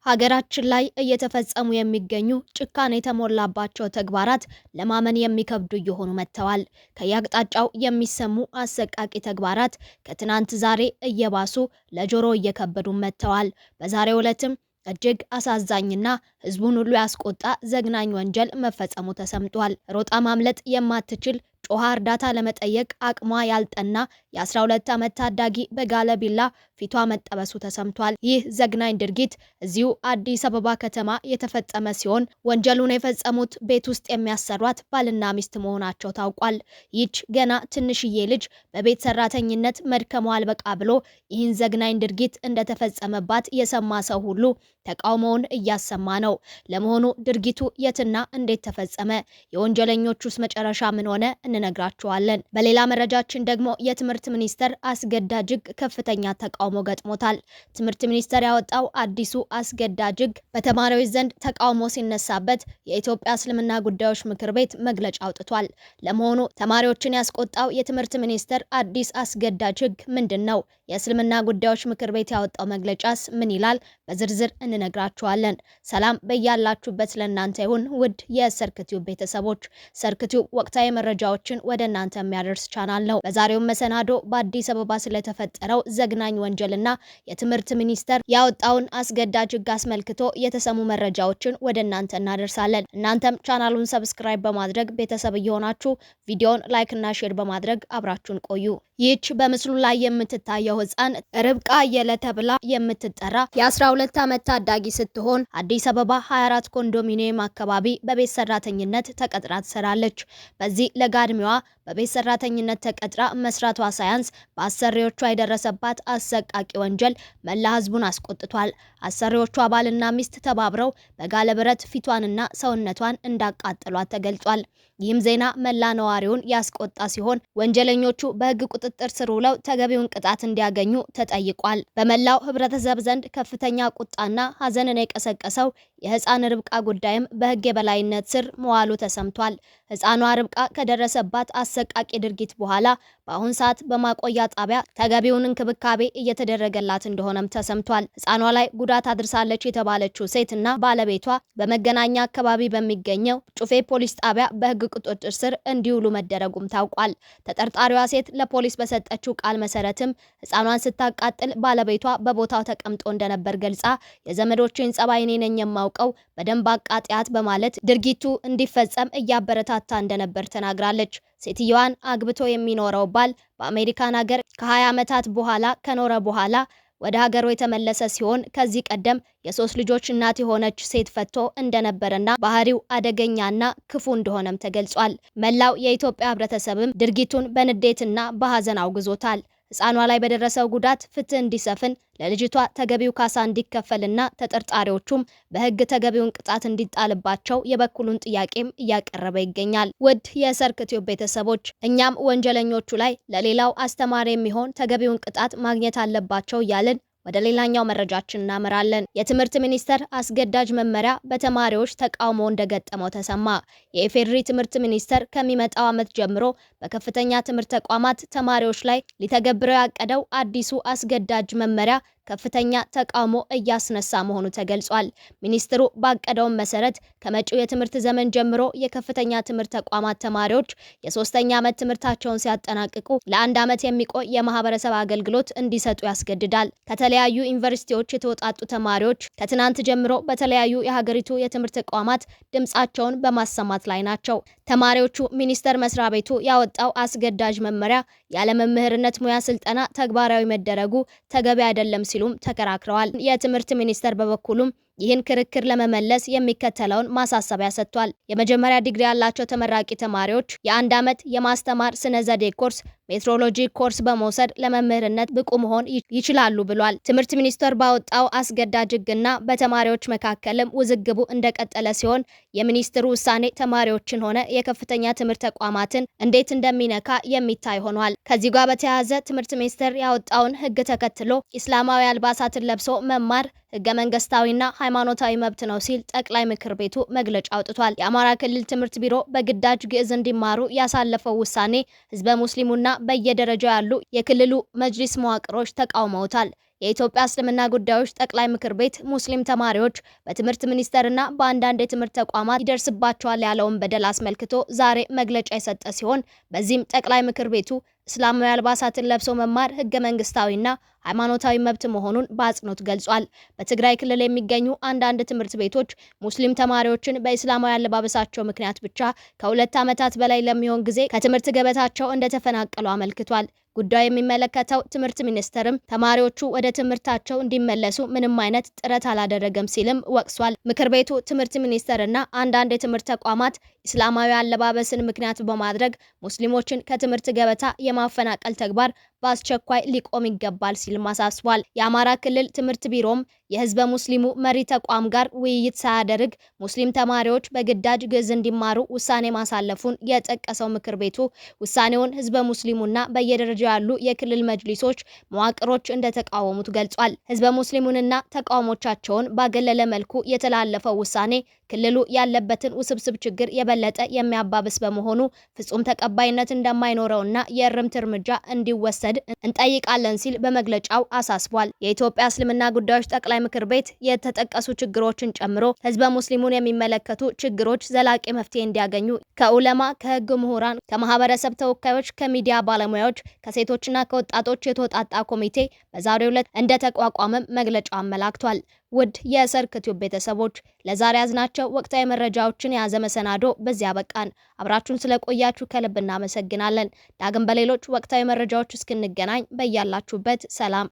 ሀገራችን ላይ እየተፈጸሙ የሚገኙ ጭካኔ የተሞላባቸው ተግባራት ለማመን የሚከብዱ እየሆኑ መጥተዋል። ከየአቅጣጫው የሚሰሙ አሰቃቂ ተግባራት ከትናንት ዛሬ እየባሱ ለጆሮ እየከበዱ መጥተዋል። በዛሬው ዕለትም እጅግ አሳዛኝና ሕዝቡን ሁሉ ያስቆጣ ዘግናኝ ወንጀል መፈጸሙ ተሰምቷል። ሮጣ ማምለጥ የማትችል፣ ጮኻ እርዳታ ለመጠየቅ አቅሟ ያልጠና የ12 ዓመት ታዳጊ በጋለ ቢላ ፊቷ መጠበሱ ተሰምቷል። ይህ ዘግናኝ ድርጊት እዚሁ አዲስ አበባ ከተማ የተፈጸመ ሲሆን ወንጀሉን የፈጸሙት ቤት ውስጥ የሚያሰሯት ባልና ሚስት መሆናቸው ታውቋል። ይህች ገና ትንሽዬ ልጅ በቤት ሰራተኝነት መድከሟ አልበቃ ብሎ ይህን ዘግናኝ ድርጊት እንደተፈጸመባት የሰማ ሰው ሁሉ ተቃውሞውን እያሰማ ነው። ለመሆኑ ድርጊቱ የትና እንዴት ተፈጸመ? የወንጀለኞቹስ መጨረሻ ምን ሆነ? እንነግራችኋለን። በሌላ መረጃችን ደግሞ የትምህርት ሚኒስቴር አስገዳጅ ሕግ ከፍተኛ ተቃውሞ ገጥሞታል። ትምህርት ሚኒስቴር ያወጣው አዲሱ አስገዳጅ ሕግ በተማሪዎች ዘንድ ተቃውሞ ሲነሳበት የኢትዮጵያ እስልምና ጉዳዮች ምክር ቤት መግለጫ አውጥቷል። ለመሆኑ ተማሪዎችን ያስቆጣው የትምህርት ሚኒስቴር አዲስ አስገዳጅ ሕግ ምንድን ነው? የእስልምና ጉዳዮች ምክር ቤት ያወጣው መግለጫስ ምን ይላል? በዝርዝር እንነግራችኋለን። ሰላም በያላችሁበት ለእናንተ ይሁን ውድ የሰርክቲው ቤተሰቦች። ሰርክቲው ወቅታዊ መረጃዎችን ወደ እናንተ የሚያደርስ ቻናል ነው። በዛሬው መሰናዶ በአዲስ አበባ ስለተፈጠረው ዘግናኝ ወንጀልና የትምህርት ሚኒስቴር ያወጣውን አስገዳጅ ሕግ አስመልክቶ የተሰሙ መረጃዎችን ወደ እናንተ እናደርሳለን። እናንተም ቻናሉን subscribe በማድረግ ቤተሰብ እየሆናችሁ ቪዲዮን like እና share በማድረግ አብራችሁን ቆዩ። ይህች በምስሉ ላይ የምትታየው ህፃን ርብቃ አየለ ተብላ የምትጠራ የ12 ዓመት ታዳጊ ስትሆን አዲስ አበባ 24 ኮንዶሚኒየም አካባቢ በቤት ሰራተኝነት ተቀጥራ ትሰራለች። በዚህ ለጋ እድሜዋ በቤት ሰራተኝነት ተቀጥራ መስራቷ ሳያንስ በአሰሪዎቿ የደረሰባት አሰቃቂ ወንጀል መላ ህዝቡን አስቆጥቷል። አሰሪዎቿ ባልና ሚስት ተባብረው በጋለ ብረት ፊቷንና ሰውነቷን እንዳቃጠሏት ተገልጿል። ይህም ዜና መላ ነዋሪውን ያስቆጣ ሲሆን ወንጀለኞቹ በህግ ቁጥጥር ስር ውለው ተገቢውን ቅጣት እንዲያገኙ ተጠይቋል። በመላው ህብረተሰብ ዘንድ ከፍተኛ ቁጣና ሀዘንን የቀሰቀሰው የህፃን ርብቃ ጉዳይም በህግ የበላይነት ስር መዋሉ ተሰምቷል። ህፃኗ ርብቃ ከደረሰባት አሰቃቂ ድርጊት በኋላ በአሁን ሰዓት በማቆያ ጣቢያ ተገቢውን እንክብካቤ እየተደረገላት እንደሆነም ተሰምቷል። ህፃኗ ላይ ጉዳት አድርሳለች የተባለችው ሴትና ባለቤቷ በመገናኛ አካባቢ በሚገኘው ጩፌ ፖሊስ ጣቢያ በህግ ቁጥጥር ስር እንዲውሉ መደረጉም ታውቋል። ተጠርጣሪዋ ሴት ለፖሊስ በሰጠችው ቃል መሰረትም ህፃኗን ስታቃጥል ባለቤቷ በቦታው ተቀምጦ እንደነበር ገልጻ የዘመዶችን ጸባይ እኔ ነኝ የማውቀው፣ በደንብ አቃጥያት በማለት ድርጊቱ እንዲፈጸም እያበረታታ እንደነበር ተናግራለች። ሴትየዋን አግብቶ የሚኖረው ባል በአሜሪካን ሀገር ከ20 ዓመታት በኋላ ከኖረ በኋላ ወደ ሀገሩ የተመለሰ ሲሆን ከዚህ ቀደም የሶስት ልጆች እናት የሆነች ሴት ፈቶ እንደነበረና ባህሪው አደገኛና ክፉ እንደሆነም ተገልጿል። መላው የኢትዮጵያ ሕብረተሰብም ድርጊቱን በንዴትና በሀዘን አውግዞታል። ህፃኗ ላይ በደረሰው ጉዳት ፍትህ እንዲሰፍን፣ ለልጅቷ ተገቢው ካሳ እንዲከፈልና ተጠርጣሪዎቹም በህግ ተገቢውን ቅጣት እንዲጣልባቸው የበኩሉን ጥያቄም እያቀረበ ይገኛል። ውድ የሰርክ ቲዩብ ቤተሰቦች፣ እኛም ወንጀለኞቹ ላይ ለሌላው አስተማሪ የሚሆን ተገቢውን ቅጣት ማግኘት አለባቸው እያልን ወደ ሌላኛው መረጃችን እናመራለን። የትምህርት ሚኒስቴር አስገዳጅ መመሪያ በተማሪዎች ተቃውሞ እንደገጠመው ተሰማ። የኢፌዴሪ ትምህርት ሚኒስቴር ከሚመጣው ዓመት ጀምሮ በከፍተኛ ትምህርት ተቋማት ተማሪዎች ላይ ሊተገብረው ያቀደው አዲሱ አስገዳጅ መመሪያ ከፍተኛ ተቃውሞ እያስነሳ መሆኑ ተገልጿል። ሚኒስትሩ ባቀደው መሰረት ከመጪው የትምህርት ዘመን ጀምሮ የከፍተኛ ትምህርት ተቋማት ተማሪዎች የሶስተኛ ዓመት ትምህርታቸውን ሲያጠናቅቁ ለአንድ ዓመት የሚቆይ የማህበረሰብ አገልግሎት እንዲሰጡ ያስገድዳል። ከተለያዩ ዩኒቨርሲቲዎች የተውጣጡ ተማሪዎች ከትናንት ጀምሮ በተለያዩ የሀገሪቱ የትምህርት ተቋማት ድምጻቸውን በማሰማት ላይ ናቸው። ተማሪዎቹ ሚኒስቴር መስሪያ ቤቱ ያወጣው አስገዳጅ መመሪያ ያለመምህርነት ሙያ ስልጠና ተግባራዊ መደረጉ ተገቢ አይደለም ሲሉም ተከራክረዋል። የትምህርት ሚኒስቴር በበኩሉም ይህን ክርክር ለመመለስ የሚከተለውን ማሳሰቢያ ሰጥቷል። የመጀመሪያ ዲግሪ ያላቸው ተመራቂ ተማሪዎች የአንድ ዓመት የማስተማር ስነ ዘዴ ኮርስ፣ methodology course በመውሰድ ለመምህርነት ብቁ መሆን ይችላሉ ብሏል። ትምህርት ሚኒስቴር ባወጣው አስገዳጅ ሕግና በተማሪዎች መካከልም ውዝግቡ እንደቀጠለ ሲሆን የሚኒስትሩ ውሳኔ ተማሪዎችን ሆነ የከፍተኛ ትምህርት ተቋማትን እንዴት እንደሚነካ የሚታይ ሆኗል። ከዚህ ጋር በተያያዘ ትምህርት ሚኒስቴር ያወጣውን ሕግ ተከትሎ ኢስላማዊ አልባሳትን ለብሶ መማር ህገ መንግስታዊና ሃይማኖታዊ መብት ነው ሲል ጠቅላይ ምክር ቤቱ መግለጫ አውጥቷል። የአማራ ክልል ትምህርት ቢሮ በግዳጅ ግዕዝ እንዲማሩ ያሳለፈው ውሳኔ ህዝበ ሙስሊሙና በየደረጃው ያሉ የክልሉ መጅሊስ መዋቅሮች ተቃውመውታል። የኢትዮጵያ እስልምና ጉዳዮች ጠቅላይ ምክር ቤት ሙስሊም ተማሪዎች በትምህርት ሚኒስቴርና በአንዳንድ የትምህርት ተቋማት ይደርስባቸዋል ያለውን በደል አስመልክቶ ዛሬ መግለጫ የሰጠ ሲሆን፣ በዚህም ጠቅላይ ምክር ቤቱ እስላማዊ አልባሳትን ለብሶ መማር ህገ መንግስታዊና ሃይማኖታዊ መብት መሆኑን በአጽንኦት ገልጿል። በትግራይ ክልል የሚገኙ አንዳንድ ትምህርት ቤቶች ሙስሊም ተማሪዎችን በእስላማዊ አለባበሳቸው ምክንያት ብቻ ከ2 ዓመታት በላይ ለሚሆን ጊዜ ከትምህርት ገበታቸው እንደተፈናቀሉ አመልክቷል። ጉዳዩ የሚመለከተው ትምህርት ሚኒስቴርም ተማሪዎቹ ወደ ትምህርታቸው እንዲመለሱ ምንም አይነት ጥረት አላደረገም ሲልም ወቅሷል። ምክር ቤቱ ትምህርት ሚኒስቴርና አንዳንድ የትምህርት ተቋማት እስላማዊ አለባበስን ምክንያት በማድረግ ሙስሊሞችን ከትምህርት ገበታ የማፈናቀል ተግባር በአስቸኳይ ሊቆም ይገባል ሲልም አሳስቧል። የአማራ ክልል ትምህርት ቢሮም የህዝበ ሙስሊሙ መሪ ተቋም ጋር ውይይት ሳያደርግ ሙስሊም ተማሪዎች በግዳጅ ግዕዝ እንዲማሩ ውሳኔ ማሳለፉን የጠቀሰው ምክር ቤቱ፣ ውሳኔውን ህዝበ ሙስሊሙና በየደረጃው ያሉ የክልል መጅሊሶች መዋቅሮች እንደተቃወሙት ገልጿል። ህዝበ ሙስሊሙንና ተቃውሞቻቸውን ባገለለ መልኩ የተላለፈው ውሳኔ ክልሉ ያለበትን ውስብስብ ችግር የበለጠ የሚያባብስ በመሆኑ ፍጹም ተቀባይነት እንደማይኖረውና የእርምት እርምጃ እንዲወሰድ እንጠይቃለን ሲል በመግለጫው አሳስቧል። የኢትዮጵያ እስልምና ጉዳዮች ጠቅላይ ምክር ቤት የተጠቀሱ ችግሮችን ጨምሮ ህዝበ ሙስሊሙን የሚመለከቱ ችግሮች ዘላቂ መፍትሄ እንዲያገኙ ከኡለማ፣ ከህግ ምሁራን፣ ከማህበረሰብ ተወካዮች፣ ከሚዲያ ባለሙያዎች፣ ከሴቶችና ከወጣቶች የተውጣጣ ኮሚቴ በዛሬው ዕለት እንደተቋቋመም መግለጫው አመላክቷል። ውድ የሰርክ ቲዩብ ቤተሰቦች፣ ለዛሬ ያዝናቸው ወቅታዊ መረጃዎችን የያዘ መሰናዶ በዚያ አበቃን። አብራችሁን ስለቆያችሁ ከልብ እናመሰግናለን። ዳግም በሌሎች ወቅታዊ መረጃዎች እስክንገናኝ በያላችሁበት ሰላም።